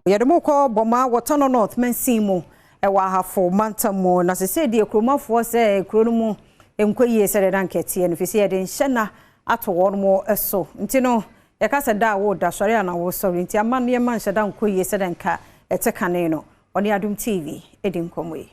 Yɛde mo kɔ Bɔma wɔ Tano North mansin mu wɔ Ahafo mantam mu na sesei deɛ kuromafoɔ sɛ kuro no mu nkɔ yie sɛdeɛ na anka ɛteɛ no firi sɛ yɛde nhyɛ nna ato wɔn mo so nti no yɛka sɛ da a woda sɔre a na wosɔre nti ama nneɛma nhyɛ da nkɔ yie sɛdeɛ nka ɛte kane no. Ɔne Adom TV di nkɔmmɔ yi.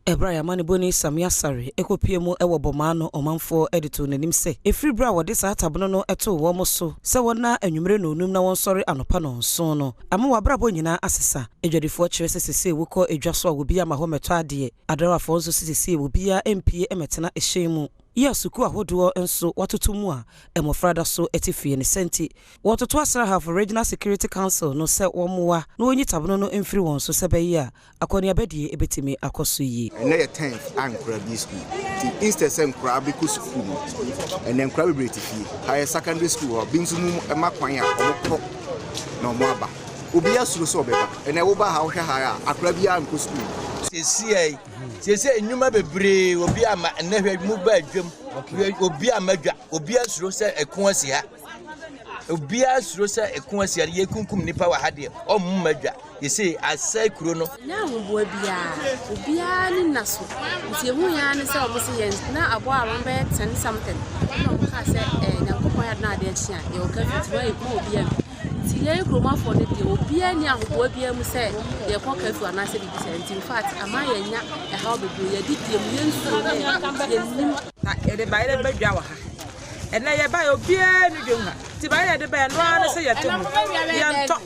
Ɛberɛ a yɛn amanebɔni Sami Asare kɔpuee mu wɔ Bɔmaa no, ɔmanfoɔ de too n'anim sɛ, ɛfiri berɛ a wɔde saa tabono no too wɔn so sɛ wɔnna anwummere nnɔnnum na wɔnsɔre anɔpa nnɔnson no, ama wɔn abrabɔ nyinaa asesa. Adwadifoɔ kyerɛ sɛ seesei wokɔ dwa so a obiara mma hɔ mmɛtɔ adeɛ. Adrawafoɔ nso se seesei obiara mpue mmɛtena hyɛn mu. Yɛ a sukuu ahodoɔ nso wɔatoto mu a mmɔfra da so te fie. Ne saa nti, wɔretoto Asrahafo Regional Security Council no sɛ wɔmmoa na wɔnyi tabono no mfiri wɔn so sɛ ɛbɛyɛ a akɔneabadie bɛtumi akɔ so yie. Ɛnnɛ yɛ tenth a nkwadaa bie sukuu nti instead sɛ nkwadaa bɛkɔ sukuu no ɛnnɛ nkwadaa bebree te fie. Ha yɛ secondary school hɔ bi nso mu ɛma kwan a wɔn kɔ na wɔn aba. Obiara suro sɛ ɔbɛba. Ɛnnɛ woba ha wohwɛ ha a akwadaa biara nkɔ sukuu. Seesei seesei nnwuma bebree obi ama nnɛ hwɛ mu ba adwam obi ama dwa obiara suro sɛ ɛko asi ha. Obiara suro sɛ ɛko asi ha yɛkunkum nnipa wɔ ha deɛ ɔmmo ma dwa. Yɛsei asɛe kuro no. Nyɛ ahoboa biara. Obiara ne nna so. Nti ehu yɛn ara ne sɛ wɔn se yɛn na aboa a wɔn bɛyɛ ten something. Ɛna wɔn kaa sɛ ɛɛ Nyankopɔn yɛ adom adeɛ kye a yɛwɔ curfew nti wɔn ma obiara mpi. Nti yɛn kuromafoɔ no deɛ obiara ni ahoboa biara mu sɛ yɛkɔ curfew anaasɛ biribi saa. Nti in fact ama yɛnya ɛhaw bebree. Yɛdidie mu, yɛn nsuo ne yɛnnim. Na yɛde bayerɛ ba dwa wɔ ha. Ɛnɛ yɛbaeɛ obiara nni dwam ha. Nti bayerɛ yɛde baeɛ ɛno ara ne sɛ yɛte ho. Yɛntɔ.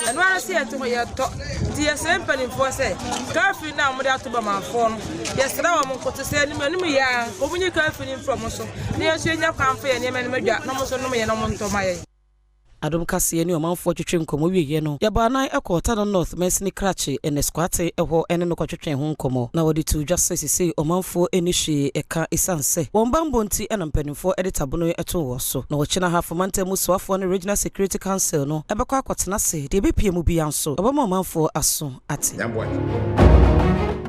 Ɛno ara sɛ yɛte hɔ yɛtɔ nti yɛsrɛ mpanimfoɔ sɛ curfew no a wɔde ato bɔmanfoɔ no yɛsrɛ wɔn nkoto sɛ anim anim yɛ a wɔnyi curfew no mfiri wɔn so na yɛn nso yɛnya kwan mfa yɛn nneɛma no ma dwa na wɔn nso nom yɛn na wɔntɔ ma yɛn. Adom Kaseɛ ne ɔmanfoɔ twetwe nkɔmmɔ wieeɛ no, yɛbɔɔ anan kɔɔ Tano North mansini krakye Ernest Kwarteng hɔ ne no kɔtwetwee ho nkɔmmɔ, na wɔde too dwa sɛ seesei ɔmanfoɔ nni hwee ka esiane sɛ wɔn bammɔ nti na mpanimfoɔ de tabono yi too wɔn so. Na ɔkyena Ahafo Mantam mu soafoɔ ne Regional Security Council no bɛkɔ akɔtena ase, deɛ ɛbɛpue mu biara nso, wɔbɛma ɔmanfoɔ aso ate. Nyamboa.